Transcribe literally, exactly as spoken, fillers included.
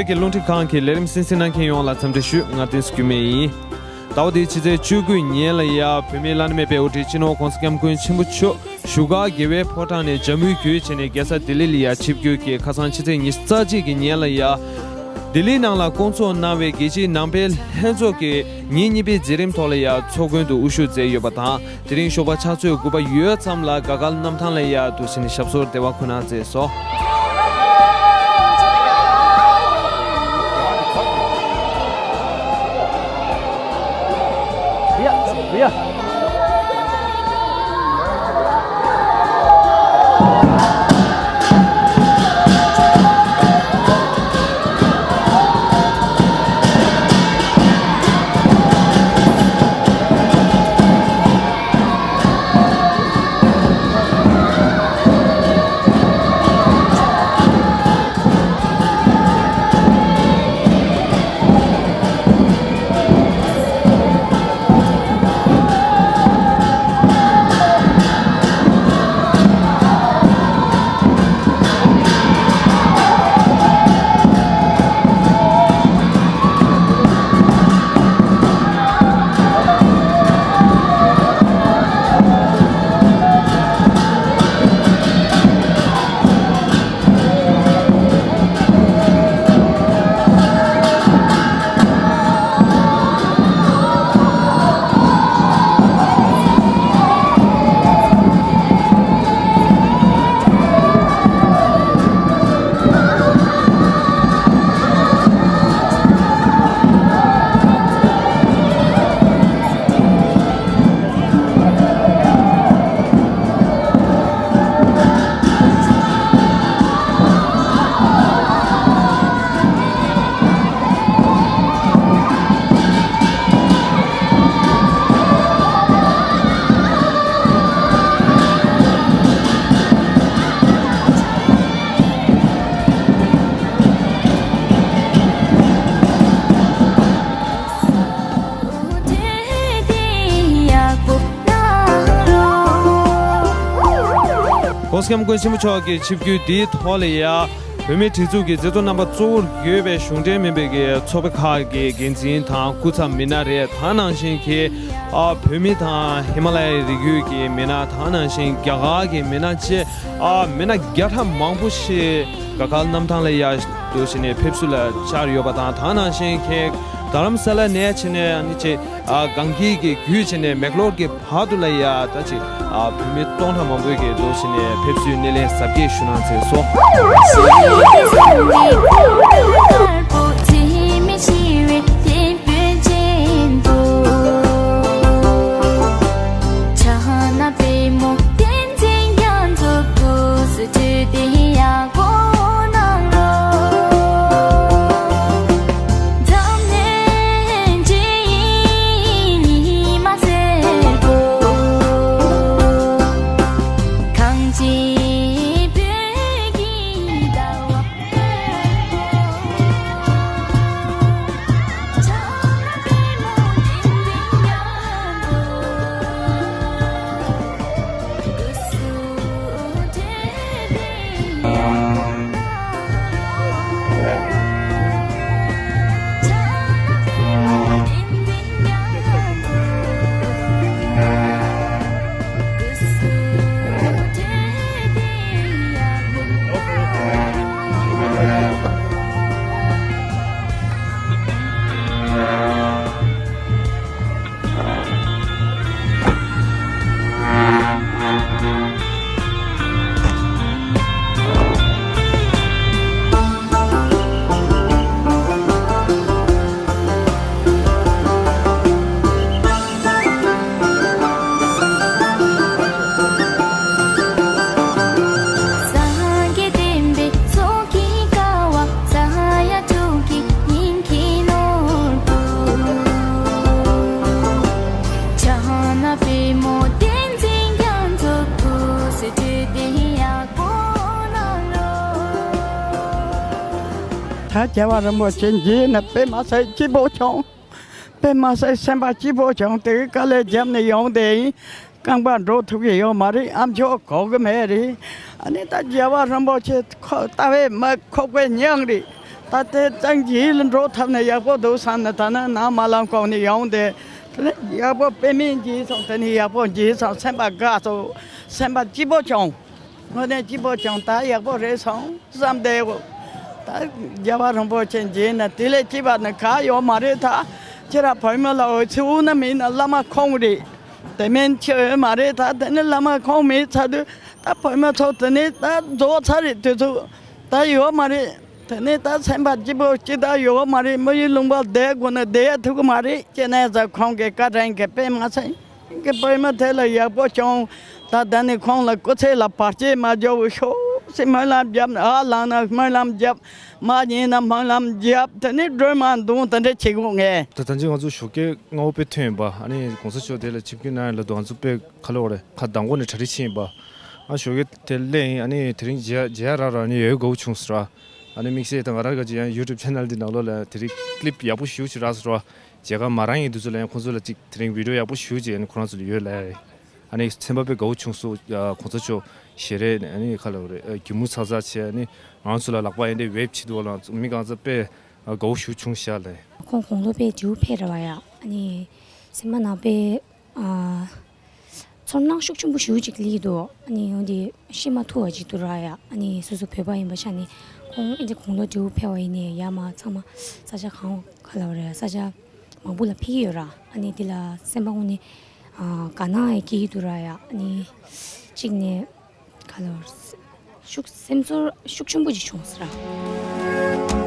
ཀྱི་རླུང་འཕྲིན་ཁང་གི་ལས་རིམ་གསན་གཟིགས་གནང་མཁན་ཡོངས་ལ་འཚམས་འདྲི་ཞུ། ང་བསྟན་འཛིན་འགྱུར་མེད་ཡིན། ཟླ་བ་འདིའི་ཕྱི་ཚེས་བཅུ་དགུ་ཉིན་ལ་ཡ་བོད་མིའི་བླ་ན་མེད་པའི་དབུ་ཁྲིད་སྤྱི་ནོར་༸གོང་ས་༸སྐྱབས་མགོན་ཆེན་པོ་མཆོག་བཞུགས་སྒར་རྒྱལ་བའི་ཕོ་བྲང་ནས་འཇབ་རྒོལ་བྱས་ནས་རྒྱལ་ས་ལྡི་ལི་ལ་ཡ་ཆིབས་བསྒྱུར་གྱིས་ཁ་སང་ཕྱི་ཚེས་ཉི་ཤུ་རྩ་གཅིག་གི་ཉིན་ལ་ཡ་ལྡི་ལི་ནང་ལ་བསྐོང་ཚོགས་གནང་བའི་རྒྱལ་སྤྱིའི་ནང་པའི་ལྷན་ཚོགས་ཀྱི་ཉིན་གཉིས་པའི་མཛད་རིམ་ཐོག་ལ་ཡ་ཚོགས་མགོན་དུ་དབུ་བཞུགས་མཛད་ཡོད་པ་དང་། དེ་རིང་ཞོགས་པ་ཕྱག་ཚོད་དགུ་པ་ཡོལ་ཙམ་ལ་དགའ་དཀར་གནམ་ཐང་ལ་ཡ་འདུག་སེ་ནས་ཞབས་སོར་བདེ་བར་འཁོད་གནང་མཛད་སོང་།༸གོང་ས་༸སྐྱབས་མགོན་ཆེན་པོ་མཆོག་གི་ཆིབས་བསྒྱུར་འདིའི་ཐོག་ལ་ཡ། བོད་མིའི་སྒྲིག་འཛུགས་ཀྱི་མཛད་གཙོ་རྣམ་པ་གཙོ་བོར་གྱུར་པའི་གཞུང་འབྲེལ་མིན་པའི་གི་ཚོགས་པ་ཁག་གི་འགན་འཛིན་དང་སྐུ་ཚབ་མི་སྣ་རེད། ད་ནང་བཞིན་གྱི་ཨ་བོད་མི་དང་ཧི་མ་ལ་ཡའི་རི་རྒྱུད་ཀྱི་མི་སྣ། ད་ནང་བཞིན་རྒྱ་གར་གྱི་མི་སྣ་བཅས་ཨ་མི་སྣ་བརྒྱ་ཕྲག་མང་པོ་ཞིག་དགའ་དཀར་གནམ་ཐང་ལ་ཡ་འདུག་སེ་ནས་ཕེབས་བསུ་ལ་བཅར་ཡོད་པ་དང་། ད་ནང་བཞིན་གྱི་རྡ་རམ་ས་ལ་ནས་བྱས་ནས་ཨ་ནི་ཅིག་ཨ་གངས་སྐྱིད་ཀྱི་རྒྱུད་བྱས་ནས་མེག་ལོར་གྱི་བར་དུ་ལ་ཡ་ད་ཅིག་ཨ་བོད་མི་སྟོང་ཕྲག་མང་པོས་ཀྱི་འདུག་སེ་ནས་ཕེབས་བསུའི་སྣེ་ལེན་གཟབ་རྒྱས་ཞུ་གནང་མཛད་སོང་། ད་རྒྱལ་བ་རིན་པོ་ཆེ་མཇལ་ནས་དཔེ་མ་སྲིད་སྐྱིད་པོ་བྱུང་། དཔེ་མ་སྲིད་སེམས་པ་སྐྱིད་པོ་བྱུང་། དེ་གི་དཀའ་ལས་བརྒྱབ་ནས་ཡོང་དེ་ཡིན། རྐང་པ་འགྲོ་ཐུབ་ཀྱི་ཡོད་མ་རེད། ཨ་མཆོག་གོ་གི་མེད་རེད། ཨ་ནི་ད་རྒྱལ་བ་རིན་པོ་ཆེ་ཁོ་ལྟ་བས་མི་ཁོག་པའི་མྱང་རེད། ད་ལྟའི་སང་ཉིན་ལ་འགྲོ་ཐུབ་ན་ཡག་པོ་འདུག་བསམ་ནས། ད་ནི་ནང་མ་ལམ་གོང་ནས་ཡོང་སྟེ། དེ་ནས་ཡག་པོ་དཔེ་མེད་བྱས་སོང་། དེ་ནས་ཡག་པོ་བྱས་སོང་། སེམས་པ་དགའ་སོང་། སེམས་པ་སྐྱིད་པོ་བྱུང་། དངོས་གནས་སྐྱིད་པོ་བྱུང་། ད་ཡག་པོ་རེད་སོང་བསམ་སྟེ། ད་རྒྱལ་བ་རིན་པོ་ཆེ་མཇལ་ན་དེ་ལས་སྐྱིད་པ་ནི་ག་ཡོད་མ་རེད། ད་ཁྱེད་རང་བོད་མི་ལ་འོས་ཚུལ་དབུ་ན་མིན་ན་བླ་མ་ཁོང་རེད། དེ་མིན་ཁྱེད་འོས་མ་རེད། ད་དེ་ནི་བླ་མ་ཁོང་མེད་ཚར་དུས། ད་བོད་མི་ཚོ་དེ་ནས་ད་རྫོགས་ཚར་རེད། དུས་ཚོད་ད་ཡོད་མ་རེད། དེ་ནས་ད་སེམས་པ་སྐྱིད་པོ་ཅི་ད་ཡོད་མ་རེད། མི་ཡི་ལུང་པ་བསྡད་དགོས་ན་བསྡད་ཐུབ་ཀྱི་མ་རེད། ཅེ་ནས་ཟ་ཁོང་གི་བཀའ་དྲིན་གྱིས་དཔེ་མ་ཚད་ཀྱི་བོད་མི་དེ་ལ་ཡག་པོ་བྱུང་། ད་ད་ནི་ཁོང་ལ་སྐུ་ཚེ་ལ་བར་ཆད་མ་འབྱུང་བའི་ཤོག་ཟེར་སྨོན་ལམ་བརྒྱབ་ནས། ཨ་ལངས་ན་སྨོན་ལམ་བརྒྱབ། མ་ཉལ་ན་སྨོན་ལམ་བརྒྱབ། དེ་ནས་སྒྲོལ་མ་འདོན། དེ་འདྲ་བྱེད་དགོས་ངས། ད་ད་ཅི་ང་ཚོ་ཞོགས་ཀས་སྔ་པོ་དཔེ་ཐོན་ཡིན་པ། ཨ་ནི་གོང་ས་མཆོག་དེ་ལ་ཆིབས་བསྒྱུར་གནང་ཡ་ལ་དུ་ང་ཚོ་དཔེ་ཁ་ལོ་རེ་ཁ་གདང་གོ་ནས་གྲ་སྒྲིག་ཕྱིན་ཡིན་པ། ཨ་ཞོགས་ཀས་དེ་སླེབས་ཡིན། ཨ་ནི་དེ་རིང་མཇལ་མཇལ་རག་ར། ཨ་ནི་ཡོད་དགའ་བོ་བྱུང་ཟེར་ར། ཨ་ནི་དམིགས་བསལ་ད་ང་རང་ག་ཅི་ཡང་ཡུ་ཊུབ་ཆེ་ནལ་འདི་ནང་ལོགས་ལ་དེ་རིང་ཀི་ལིབ་ཡག་པོ་ཞེ་པོ་ཅིག་རག་ཟེར་ར། མཇལ་ཁ་མ་རག་མཁན་དེ་ཚོ་ལ་ཡང་ཁོང་ཚོ་ལ་ཅིག་དེ་རིང་བི་ཌི་ཡོ་ཡག་པོ་ཞེ་པོ་ཅིག་ཨ་ནི་ཁོ་རང་ཚོ་ལ་ཡོད་ལབ་ཡ་རེད། ཨ་ནི་སེམས་པ་དཔེ་དགའ་བོ་བྱུང་སོང་། ཨ་གོང་ས་མཆོག་ཞལ་རས་ཨ་ནི་ཁ་ལོ་རེ་ཨ་རྒྱུ་མུ་ཚག་ཚག་བྱས། ཨ་ནི་ང་ཚོ་ལ་ལག་པ་ཡན་དེ་ཝེབ་བྱེད་འདུག་ལ། མི་གང་ཚ་དཔེ་ཨ་དགའ་བོ་ཞེ་པོ་བྱུང་ཤག་ལབ། ཁོང་དགུང་ལོ་དཔེ་བདེ་པོ་ཕེབས་རེད་བ་ཡ། ཨ་ནི་སེམས་པ་ནང་དཔེ་ཨ་ཚོར་སྣང་ཤུགས་ཆེན་པོ་ཞེ་པོ་ཅིག་སླེབས་འདུག་ཨ་ནི་འོན་ཏེ་བཤད་མ་ཐུབ་པ་ཅིག་འདུག་ར་ཡ། ཨ་ནི་སོ་སོ་བོད་པ་ཡིན་པ་ཆ་ནས་ཁོང་ཨེ་འདྲ་དགུང་ལོ་བདེ་པོ་ཕེབས་པ་ཡིན་ནའི་ཡ་མ་ཚང་མ་ས་ཆ་གང་ག་ལ་བ་རེད། ས་ཆ་མང་པོ་ལ་ཕེབས་ཀྱི་ཡོད་ར། ཨ་ནི་འདི་ལ་སེམས་པ་དངོས་གནས་ཨ་དགའ་སྣང་ཡང་སྐྱེ་གི་འདུག་ར་ཡ། ཨ་ནི་གཅིག་ནས་ག་ལ་བ་རེད། ཤུགས་སེམས་ཚོར་ཤུགས་ཆེན་པོ་ཅིག་བྱུང་ཟེར་ར།